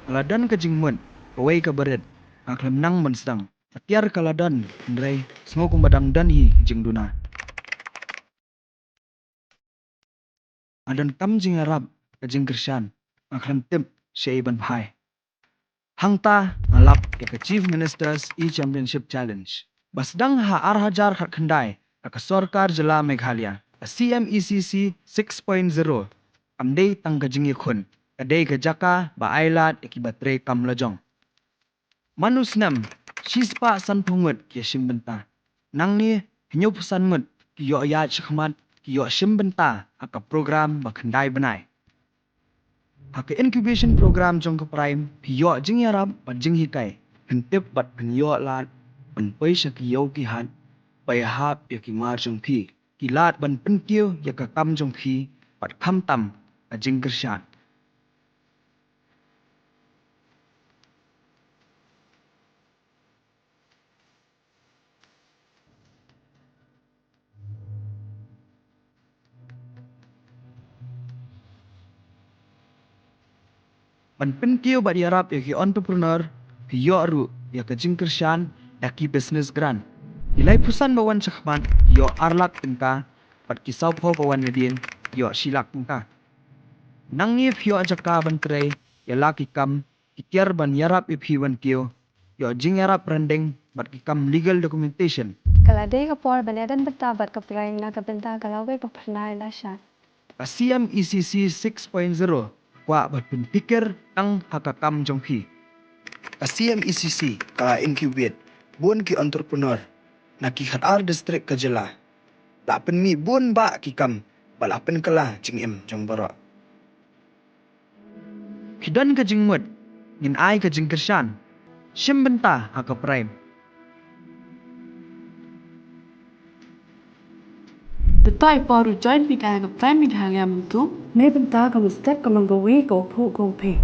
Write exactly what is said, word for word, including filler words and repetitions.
Ka la don ka jingmut, kawei ka barit, nga khlem nang ban sdang. Ka tiar ka la don, hynrei sngew kumba dang don hi jingduna. Nga don kam jingïarap, ka jingkyrshan, nga khlem tip shaei ban phai. Hangta nga lap ïa ka Chief Minister's E-Championship Challenge ba sdang ha ar hajar khatkhyndai da ka sorkar jylla Meghalaya. Ka C M E C C six point zero kam dei tang ka jingïakhun, ka dei ka jaka ba ai lad ïa kiba trei kam lajong. Man u snem, shispah sanphew ngut ki ïashim bynta. Nangne, hynñiewphew san ngut ki ïoh ïaid shakhmat, ki ïoh shim bynta ha ka program ba khyndai bnai. Ha ka incubation program jong ka PRIME, phi ïoh jingïarap bad jinghikai, pyntip bad pynïoh lad ban poi sha ki ïew ki hat ba ïahap ïa ki mar jong phi, ki lad ban pynkiew ïa ka kam jong phi bad khamtam ka jingkyrshan. Ban pynkiew bad ïarap ïa ki entrepreneur, phi ïoh ruh ïa ka jingkyrshan da ki business grant. Ki laiphew san ba wan shakhmat ki ïoh ar lak tyngka, bad ki sawphew ba wan nadien ki ïoh shi lak tyngka. Nangne phi ïoh jaka ban trei ïa la ki kam, ki tiar ban ïarap ïa phi ban kiew, ïoh jingïarap ryndeng bad ki kam legal documentation. Ka la dei ka por ban ïadon bynta bad ka PRIME na ka bynta ka lawei ba phyrnai lashai. Ka C M E C C six point zero kwah ban pynphikir tang ha ka kam jong phi. Ka C M E C C ka la incubate bun ki entrepreneur na ki khatar district ka jylla. La pynmih bun bah ki kam bad la pynkylla jingim jong baroh. Phi don ka jingmut, ngin ai ka jingkyrshan. Shim bynta ha ka PRIME. To ïa poi ruh join bynta ha ka PRIME Meghalaya mynta. Ne bynta ka mynstep ka man kawei ka u phuh ka u phi.